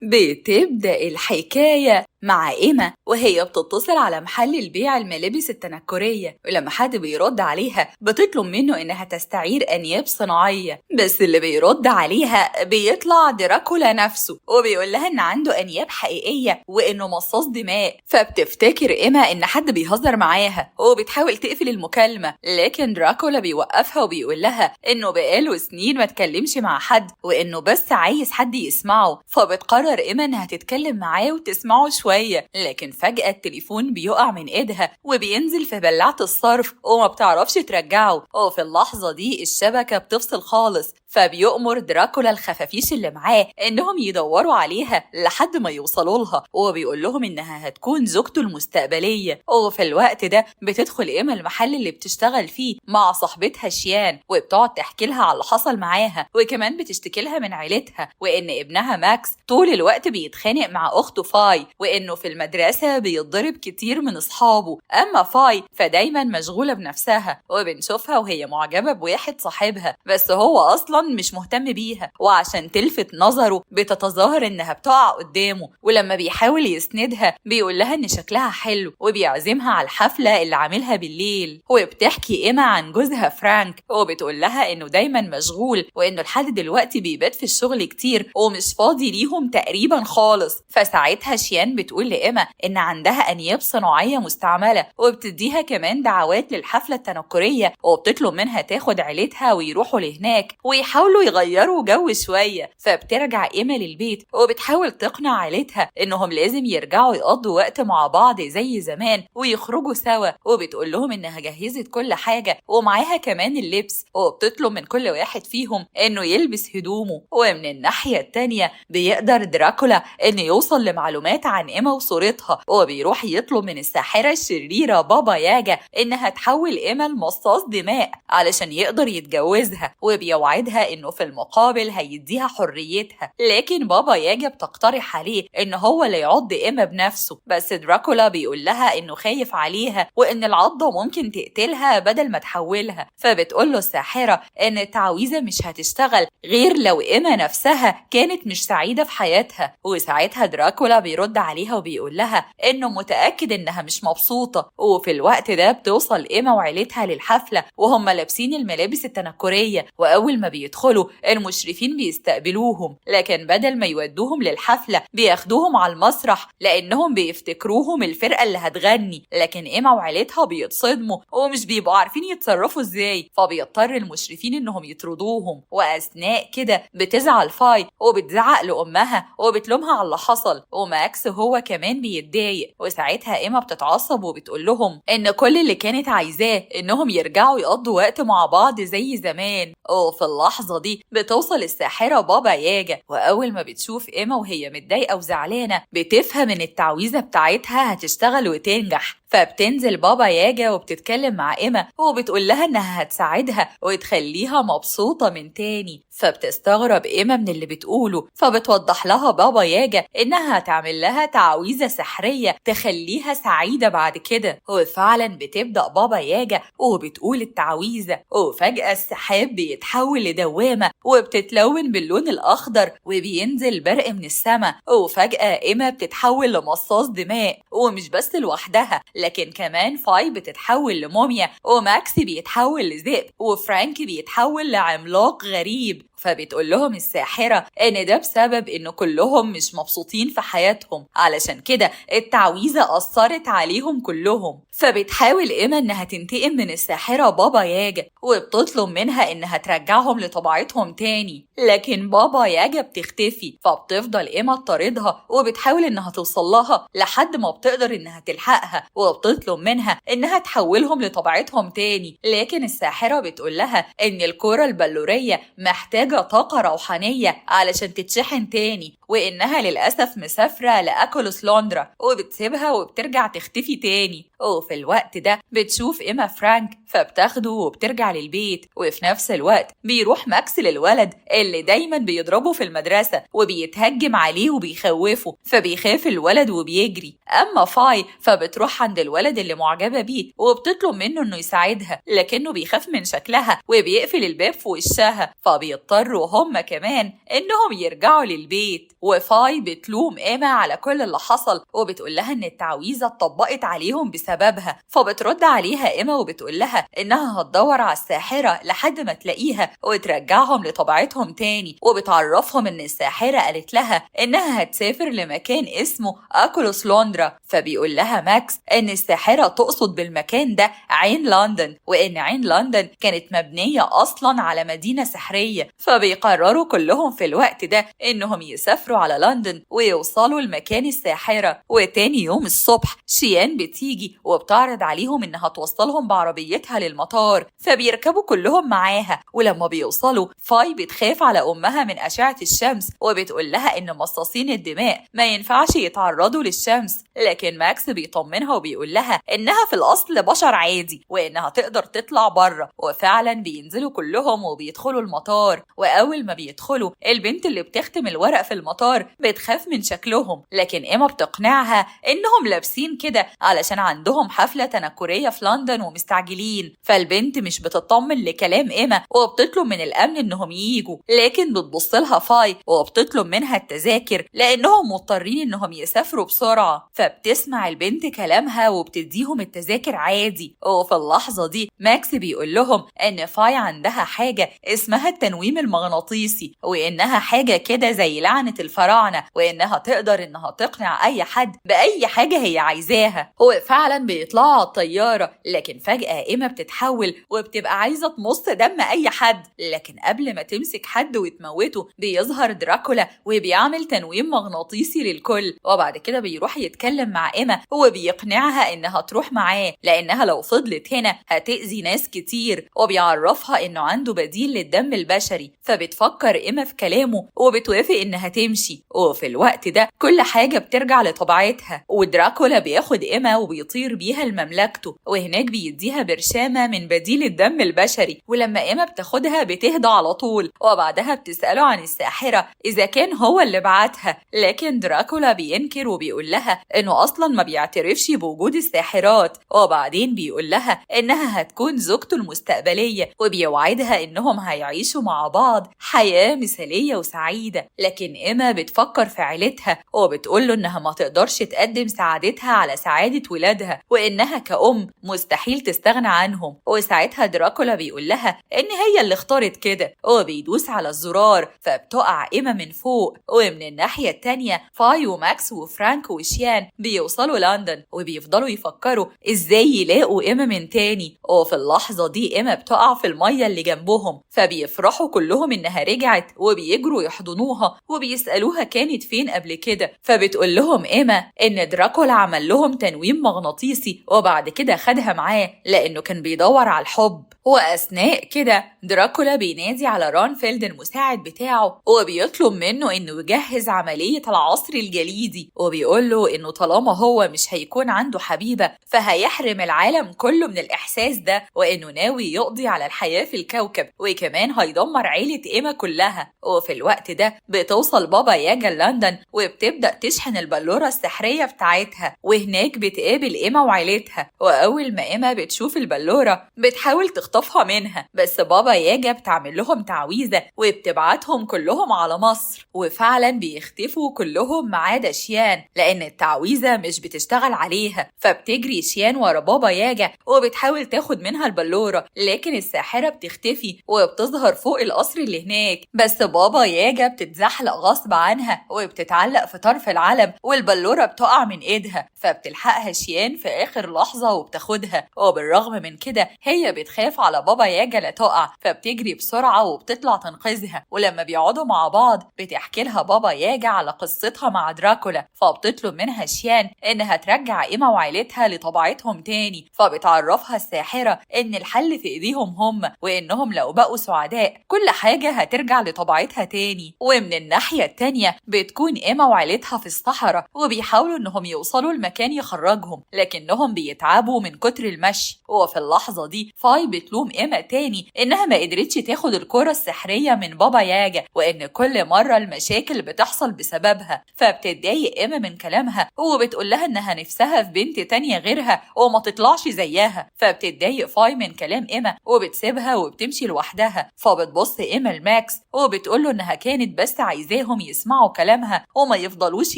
بتبدأ الحكاية مع إيما وهي بتتصل على محل البيع الملابس التنكرية، ولما حد بيرد عليها بتطلب منه إنها تستعير أنياب صناعية، بس اللي بيرد عليها بيطلع دراكولا نفسه وبيقول لها إن عنده أنياب حقيقية وإنه مصاص دماء. فبتفتكر إيما إن حد بيهزر معاها وبتحاول تقفل المكالمة، لكن دراكولا بيوقفها وبيقول لها إنه بقاله سنين ما تكلمش مع حد وإنه بس عايز حد يسمعه. فبتقرر إيما إنها تتكلم معاه وتسمعه شوية، لكن فجأة التليفون بيقع من ايدها وبينزل في بلاعة الصرف وما بتعرفش ترجعه، وفي اللحظة دي الشبكة بتفصل خالص. فبيؤمر دراكولا الخفافيش اللي معاه انهم يدوروا عليها لحد ما يوصلوا لها، وبيقول لهم انها هتكون زوجته المستقبلية. وفي الوقت ده بتدخل ايما المحل اللي بتشتغل فيه مع صاحبتها شيان، وبتقعد تحكي لها على اللي حصل معاها، وكمان بتشتكي لها من عيلتها وان ابنها ماكس طول الوقت بيتخانق مع اخته فاي، وانه في المدرسة بيتضرب كتير من اصحابه. اما فاي فدايما مشغولة بنفسها، وبنشوفها وهي معجبة بواحد صاحبها بس هو اصلا مش مهتم بيها، وعشان تلفت نظره بتتظاهر انها بتقع قدامه، ولما بيحاول يسندها بيقول لها ان شكلها حلو وبيعزمها على الحفلة اللي عاملها بالليل. وبتحكي ايما عن جوزها فرانك وبتقول لها انه دايما مشغول وانه لحد دلوقتي بيبات في الشغل كتير ومش فاضي ليهم تقريبا خالص. فساعتها شيان بتقول لإيما ان عندها انياب صناعية مستعملة، وبتديها كمان دعوات للحفلة التنكرية، وبتطلب منها تاخد عيلتها ويروحوا لهناك ويحاولوا يغيروا جو شوية. فبترجع إيما للبيت وبتحاول تقنع عيلتها انهم لازم يرجعوا يقضوا وقت مع بعض زي زمان ويخرجوا سوا، وبتقول لهم انها جهزت كل حاجة ومعاها كمان اللبس، وبتطلب من كل واحد فيهم انه يلبس هدومه. ومن الناحية التانية بيقدر دراكولا انه يوصل لمعلومات عن إيما وصورتها، وبيروح يطلب من الساحرة الشريرة بابا ياجا انها تحول إيما لمصاص دماء علشان يقدر يتجوزها، وبيوعدها انه في المقابل هيديها حريتها. لكن بابا ياجا بتقترح عليه ان هو اللي يعض إيما بنفسه، بس دراكولا بيقول لها انه خايف عليها وان العضة ممكن تقتلها بدل ما تحولها. فبتقول له الساحرة ان التعويذة مش هتشتغل غير لو إيما نفسها كانت مش سعيدة في حياتها. وساعتها دراكولا بيرد عليها وبيقول لها انه متأكد انها مش مبسوطة. وفي الوقت ده بتوصل إيما وعيلتها للحفلة وهم لابسين الملابس التنكرية، واول ما بيدخلوا المشرفين بيستقبلوهم، لكن بدل ما يودوهم للحفلة بياخدوهم على المسرح لانهم بيفتكروهم الفرقة اللي هتغني. لكن إيما وعيلتها بيتصدموا ومش بيبقوا عارفين يتصرفوا ازاي، فبيضطر المشرفين انهم يطردوهم. واثناء كده بتزعل فاي وبتزعق لامها وبتلومها على اللي حصل، وماكس هو كمان بيتضايق. وساعتها إيما بتتعصب وبتقول لهم ان كل اللي كانت عايزاه انهم يرجعوا يقضوا وقت مع بعض زي زمان. وفي اللحظة دي بتوصل الساحرة بابا ياجا، وأول ما بتشوف إيما وهي متضايقة وزعلانة بتفهم إن التعويذة بتاعتها هتشتغل وتنجح. فبتنزل بابا ياجا وبتتكلم مع إيما وبتقول لها إنها هتساعدها وتخليها مبسوطة من تاني. فبتستغرب إيما من اللي بتقوله، فبتوضح لها بابا ياجا إنها هتعمل لها تعويذة سحرية تخليها سعيدة بعد كده. وفعلا بتبدأ بابا ياجا وبتقول التعويذة، وفجأة السحاب بيتحول لدوامة وبتتلون باللون الأخضر وبينزل برق من السماء. وفجأة إيما بتتحول لمصاص دماء، ومش بس لوحدها لكن كمان فاي بتتحول لموميا، وماكس بيتحول لذئب، وفرانك بيتحول لعملاق غريب. فبتقول لهم الساحرة إن ده بسبب إن كلهم مش مبسوطين في حياتهم، علشان كده التعويذة أثرت عليهم كلهم. فبتحاول إيما إنها تنتقم من الساحرة بابا ياجا وبتطلب منها إنها ترجعهم لطبيعتهم تاني، لكن بابا ياجا بتختفي. فبتفضل إيما تطاردها وبتحاول إنها توصل لها لحد ما بتقدر إنها تلحقها، وبتطلب منها إنها تحولهم لطبيعتهم تاني، لكن الساحرة بتقول لها إن الكرة البلورية محتاجة طاقة روحانية علشان تتشحن تاني، وإنها للأسف مسافرة لأكولوس لوندرا، وبتسيبها وبترجع تختفي تاني. وفي الوقت ده بتشوف إيما فرانك فبتاخده وبترجع للبيت. وفي نفس الوقت بيروح ماكس للولد اللي دايما بيضربه في المدرسة وبيتهجم عليه وبيخوفه، فبيخاف الولد وبيجري. أما فاي فبتروح عند الولد اللي معجبة بيه وبتطلب منه إنه يساعدها، لكنه بيخاف من شكلها وبيقفل الباب في وشها، فبيضطروا هم كمان إنهم يرجعوا للبيت. وفاي بتلوم إيما على كل اللي حصل وبتقول لها إن التعويذة اتطبقت عليهم بسببها. فبترد عليها إيما وبتقول لها إنها هتدور على الساحرة لحد ما تلاقيها وترجعهم لطبيعتهم تاني، وبتعرفهم إن الساحرة قالت لها إنها هتسافر لمكان اسمه أكولوس لوندرا. فبيقول لها ماكس إن الساحرة تقصد بالمكان ده عين لندن، وإن عين لندن كانت مبنية أصلا على مدينة سحرية. فبيقرروا كلهم في الوقت ده إنهم يسافروا على لندن ويوصلوا لمكان الساحرة. وتاني يوم الصبح شيان بتيجي وبتعرض عليهم إنها توصلهم بعربيتها للمطار، فبيركبوا كلهم معاها. ولما بيوصلوا فاي بتخاف على أمها من أشعة الشمس وبتقول لها إن مصاصين الدماء ما ينفعش يتعرضوا للشمس، لكن ماكس بيطمنها وبيقول لها إنها في الأصل بشر عادي وإنها تقدر تطلع بره. وفعلا بينزلوا كلهم وبيدخلوا المطار، وأول ما بيدخلوا البنت اللي بتختم الورق في المطار بتخاف من شكلهم، لكن إيما بتقنعها إنهم لابسين كده علشان عندهم حفلة تنكرية في لندن ومستعجلين. فالبنت مش بتطمن لكلام إيما وبتطلب من الأمن إنهم ييجوا، لكن بتبص لها فاي وبتطلب منها التذاكر لأنهم مضطرين إنهم يسافروا بسرعة. فبتسمع البنت كلامها وبتديهم التذاكر عادي. وفي اللحظة دي ماكس بيقول لهم إن فاي عندها حاجة اسمها التنويم المغناطيسي، وإنها حاجة كده زي لعنة الفراعنة، وإنها تقدر إنها تقنع أي حد بأي حاجة هي عايزاها. وفعلا بيطلعوا على الطيارة، لكن فجأة إيما بتتحول وبتبقى عايزة تمص دم أي حد، لكن قبل ما تمسك حد وتموته بيظهر دراكولا وبيعمل تنويم مغناطيسي للكل. وبعد كده بيروح يتكلم مع إيما وبيقنعها إنها تروح معاه لأنها لو فضلت هنا هتأذي ناس كتير، وبيعرفها إنه عنده بديل للدم البشري. فبتفكر إيما في كلامه وبتوافق إنها تمشي. وفي الوقت ده كل حاجة بترجع لطبيعتها، ودراكولا بياخد إيما وبيطير بيها لمملكته، وهناك بيديها برشامة من بديل الدم البشري، ولما إيما بتاخدها بتهدى على طول. وبعدها بتسأله عن الساحرة إذا كان هو اللي بعتها، لكن دراكولا بينكر وبيقول لها إنه أصلا ما بيعترفش بوجود الساحرات. وبعدين بيقول لها إنها هتكون زوجته المستقبلية، وبيوعدها إنهم هيعيشوا مع بعض حياة مثالية وسعيدة. لكن إيما بتفكر في عيلتها وبتقول له إنها ما تقدرش تقدم سعادتها على سعادة ولادها، وإنها كأم مستحيل تستغنى عنهم. وساعتها دراكولا بيقول لها إن هي اللي اختارت كده، وبيدوس على الزرار فبتقع إيما من فوق. ومن الناحية التانية فاي وماكس وفرانك وشيان بيوصلوا لندن وبيفضلوا يفكروا إزاي يلاقوا إيما من تاني. وفي اللحظة دي إيما بتقع في المية اللي جنبهم، فبيفرحوا كلهم إنها رجعت وبيجروا يحضنوها وبيسألوها كانت فين قبل كده. فبتقول لهم إيما إن دراكولا عمل لهم تنويم مغناطيسي وبعد كده خدها معاه لأنه كان بيدور على الحب. وأثناء كده دراكولا بينادي على رانفيلد المساعد بتاعه وبيطلب منه إنه يجهز عملية العصر الجليدي، وبيقول له إنه طالما هو مش هيكون عنده حبيبة فهيحرم العالم كله من الإحساس ده، وإنه ناوي يقضي على الحياة في الكوكب، وكمان هيدمر عيلة إيما كلها. وفي الوقت ده بتوصل بابا ياجا لندن وبتبدأ تشحن البلورة السحرية بتاعتها، وهناك بتقابل إيما وعيلتها. وأول ما إيما بتشوف البلورة بتحاول تخطفها منها، بس بابا ياجا بتعمل لهم تعويذة وبتبعتهم كلهم على مصر، وفعلا بيختفوا كلهم ما عدا شيان لأن التعويذة مش بتشتغل عليها. فبتجري شيان ورا بابا ياجا وبتحاول تاخد منها البلورة، لكن الساحرة بتختفي وبتظهر فوق القصر اللي هناك، بس بابا ياجا بتتزحلق غصب عنها وبتتعلق في طرف العلم والبلورة بتقع من ايدها، فبتلحقها شيان في آخر لحظة وبتاخدها. وبالرغم من كده هي بتخاف على بابا ياجا لا تقع، فبتجري بسرعة وبتطلع تنقذها. ولما بيقعدوا مع بعض بتحكي لها بابا ياجا على قصتها مع دراكولا، فبتطلب منها شيان إنها ترجع إيما وعيلتها لطبيعتهم تاني. فبتعرفها الساحرة إن الحل في إيديهم هم، وإنهم لو بقوا سعداء كل حاجة هترجع لطبيعتها تاني. ومن الناحية التانية بتكون إيما وعيلتها في الصحراء وبيحاولوا إنهم يوصلوا لمكان يخرجهم، لكنهم بيتعبوا من كتر المشي. وفي اللحظة دي فاي بتلوم إيما تاني إنها ما قدرتش تاخد الكرة السحرية من بابا ياجا، وإن كل مرة المشاكل بتحصل بسببها. فبتتضايق إيما من كلامها وبتقول لها إنها نفسها في بنت تانية غيرها وما تطلعش زيها. فبتتضايق فاي من كلام إيما وبتسيبها وبتمشي لوحدها. فبتبص إيما لماكس وبتقول له إنها كانت بس عايزاهم يسمعوا كلامها وما يفضلوش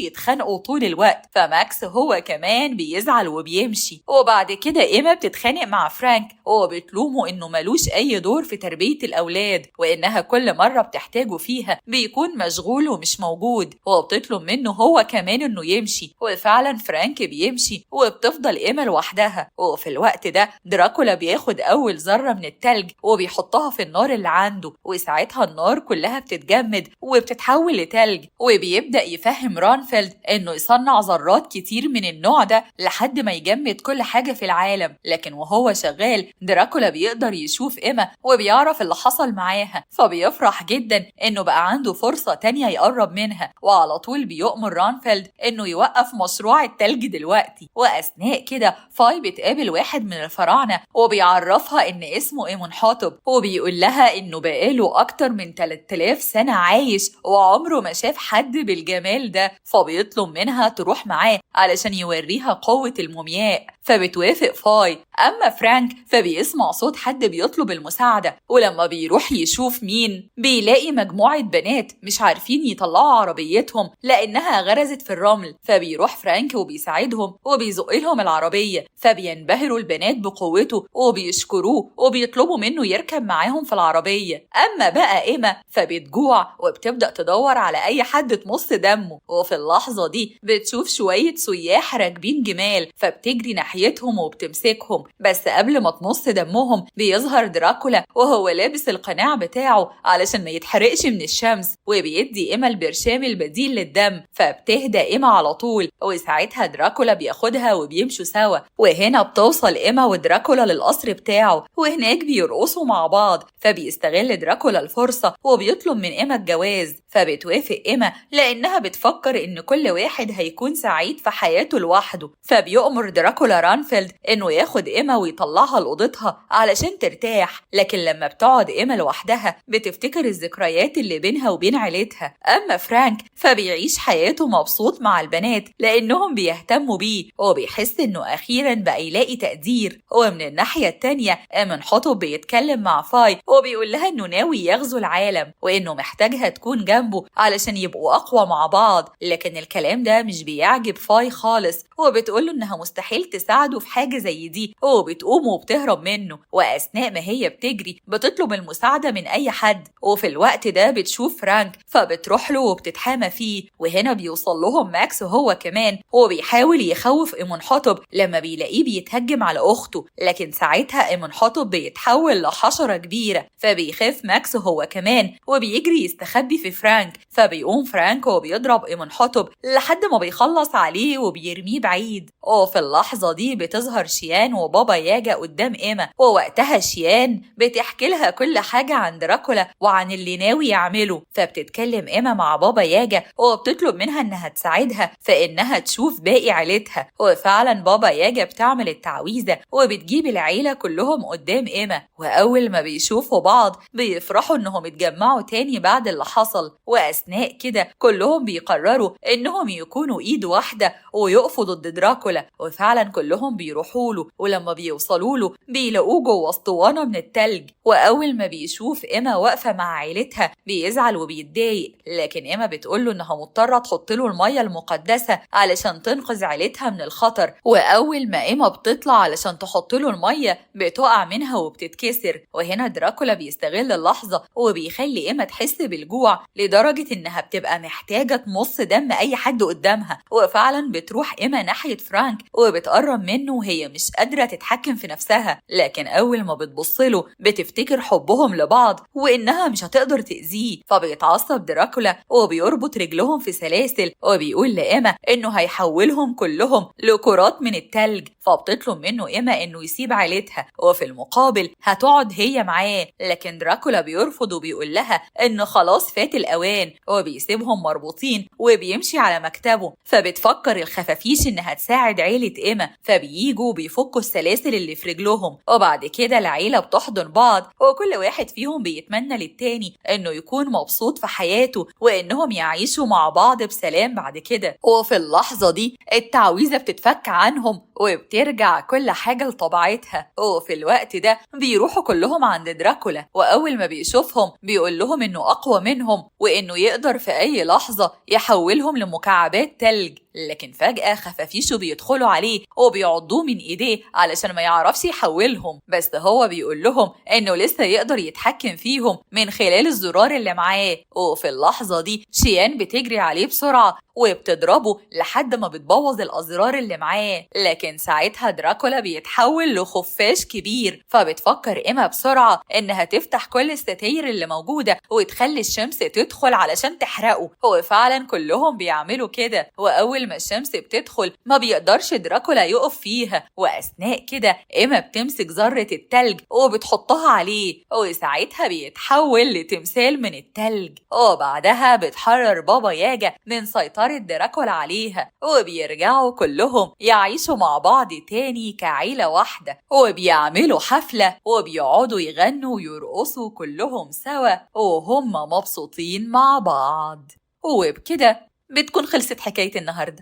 يتخانقوا طول الوقت. فماكس هو كمان بيزعل وبيمشي. وبعد كده إيما بتتخانق مع فرانك وبتلومه إنه ملوش أي دور في تربية الأولاد، وإنها كل مرة بتحتاجه فيها بيكون مشغول ومش موجود، وبتطلب منه هو كمان إنه يمشي. وفعلا فرانك بيمشي وبتفضل إيما لوحدها. وفي الوقت ده دراكولا بياخد أول ذرة من التلج وبيحطها في النار اللي عنده، وساعتها النار كلها بتتجمد وبتتحول لتلج. وبيبدأ يفهم رانفيلد إنه يصنع ذرات كتير من النوع ده لحد ما يجمد كل حاجة في العالم. لكن وهو شغال دراكولا بيقدر يشوف إيما وبيعرف اللي حصل معاها، فبيفرح جدا إنه بقى عنده فرصة تانية يقرب منها، وعلى طول بيؤمر رانفيلد إنه يوقف مشروع التلج دلوقتي. وأثناء كده فاي بتقابل واحد من الفراعنة وبيعرفها إن اسمه إيمونحوتب، وبيقول لها إنه بقاله أكتر من 3000 سنة عايش وعمره ما شاف حد بالجمال ده، فبيطلب منها تروح معاه علشان يوريها قوة المومياء. فبتوافق فاي. أما فرانك فبيسمع صوت حد بيطلب المساعدة، ولما بيروح يشوف مين بيلاقي مجموعة بنات مش عارفين يطلعوا عربيتهم لأنها غرزت في الرمل. فبيروح فرانك وبيساعدهم وبيزق لهم العربية، فبينبهروا البنات بقوته وبيشكروه وبيطلبوا منه يركب معاهم في العربية. أما بقى إيما فبتجوع وبتبدأ تدور على أي حد تمص دمه، وفي اللحظة دي بتشوف شوية سياح راكبين جمال، فبتجري ناحيتهم وبتمسكهم. بس قبل ما تمص دمهم بيظهر دراكولا وهو لابس القناع بتاعه علشان ما يتحرقش من الشمس، وبيدي إيما البرشام البديل للدم، فبتهدى إيما على طول. وساعتها دراكولا بياخدها وبيمشوا سوا. وهنا بتوصل إيما ودراكولا للقصر بتاعه، وهناك بيرقصوا مع بعض. فبيستغل دراكولا الفرصة وبيطلب من إيما الجواز، فبتوافق إيما لأنها بتفكر إن كل واحد هيكون سعيد في حياته لوحده. فبيؤمر دراكولا رانفيلد إنه ياخد إيما ويطلعها لأوضتها علشان ترتاح. لكن لما بتقعد إيما لوحدها بتفتكر الذكريات اللي بينها وبين عيلتها. أما فرانك فبيعيش حياته مبسوط مع البنات لأنهم بيهتموا بيه، وبيحس إنه أخيرا بقى يلاقي تقدير. ومن الناحية التانية إيمونحوتب بيتكلم مع فاي وبيقول لها إنه ناوي يغزو العالم وإنه محتاجها تكون جنبه علشان يبقوا أقوى مع بعض. لكن الكلام ده مش بيعجب فاي خالص، وبتقوله إنها مستحيل تساعده في حاجة زي دي، وبتقوم وبتهرب منه. وأثناء ما هي بتجري بتطلب المساعدة من أي حد، وفي الوقت ده بتشوف فرانك فبتروح له وبتتحامى فيه. وهنا بيوصل لهم ماكس وهو كمان، وبيحاول يخوف إيمونحوتب لما بيلاقيه بيتهجم على أخته، لكن ساعتها إيمونحوتب بيتحول لحشرة كبيرة، فبيخاف ماكس هو كمان وبيجري يستخبي في فرانك. فبيقوم فرانك وبيضرب إيمونحوتب لحد ما بيخلص عليه وبيرميه بعيد. وفي اللحظة دي بتظهر شيان وبابا ياجا قدام إيما، ووقتها شيان بتحكي لها كل حاجة عن دراكولا وعن اللي ناوي يعمله. فبتتكلم إيما مع بابا ياجا وبتطلب منها إنها تساعدها فإنها تشوف باقي عيلتها. وفعلا بابا ياجا بتعمل التعويذة وبتجيب العيلة كلهم قدام إيما، وأول ما بيشوفوا بعض بيفرحوا إنهم اتجمعوا تاني بعد اللي حصل. وأثناء كده كلهم بيقرروا إنهم يكونوا إيد واحدة ويقفوا ضد دراكولا، وفعلا كلهم بيروحوا له. ولما بيوصلوا له بيلاقوه جوه اسطوانة من التلج، وأول ما بيشوف إيما واقفة مع عيلتها بيزعل وبيتضايق، لكن إيما بتقوله إنها مضطرة تحط له المية المقدسة علشان تنقذ عيلتها من الخطر. وأول ما إيما بتطلع علشان تحط له المية بتقع منها وبتتكسر. وهنا دراكولا بيستغل اللحظة وبيخلي إيما تحس بالجوع لدرجة إنها بتبقى محتاجة تمص دم أي حد قدامها. وفعلا بتروح إيما ناحية فرانك وبتقرب منه وهي مش قادرة تتحكم في نفسها، لكن أول ما بتبصله بتفتكر حبهم لبعض وإنها مش هتقدر تأذيه. فبيتعصب دراكولا وبيربط رجلهم في سلاسل وبيقول لإيما إنه هيحولهم كلهم لكرات من التلج. فبتطلب منه إيما إنه يسيب عيلتها وفي المقابل هتقعد هي معاه، لكن دراكولا بيرفض وبيقول لها إنه خلاص فات الأوان، وبيسيبهم مربوطين وبيمشي على مكتبه. فبتفكر الخفافيش إنها تساعد عيلة إيما، فبييجوا بيفكوا السلاسل اللي في رجلهم، وبعد كده العيلة بتحضن بعض بعض، وكل واحد فيهم بيتمنى للتاني انه يكون مبسوط في حياته وانهم يعيشوا مع بعض بسلام بعد كده. وفي اللحظة دي التعويذة بتتفك عنهم وبترجع كل حاجة لطبيعتها. وفي الوقت ده بيروحوا كلهم عند دراكولا، وأول ما بيشوفهم بيقول لهم إنه أقوى منهم وإنه يقدر في أي لحظة يحولهم لمكعبات تلج. لكن فجأة خفافيشه بيدخلوا عليه وبيعضوه من إيديه علشان ما يعرفش يحولهم، بس هو بيقول لهم إنه لسه يقدر يتحكم فيهم من خلال الزرار اللي معاه. وفي اللحظة دي شيان بتجري عليه بسرعة وبتضربه لحد ما بتبوظ الأزرار اللي معاه، لكن ساعتها دراكولا بيتحول لخفاش كبير. فبتفكر إيما بسرعة إنها تفتح كل الستاير اللي موجودة وتخلي الشمس تدخل علشان تحرقه. هو فعلا كلهم بيعملوا كده، وأول ما الشمس بتدخل ما بيقدرش دراكولا يقف فيها. وأثناء كده إيما بتمسك ذرة التلج وبتحطها عليه، وساعتها بيتحول لتمثال من التلج. وبعدها بتحرر بابا ياجا من سيطرة دراكولا عليها، وبيرجعوا كلهم يعيشوا مع بعض تاني كعيلة واحدة، وبيعملوا حفلة وبيقعدوا يغنوا ويرقصوا كلهم سوا وهم مبسوطين مع بعض. وبكده بتكون خلصت حكاية النهاردة.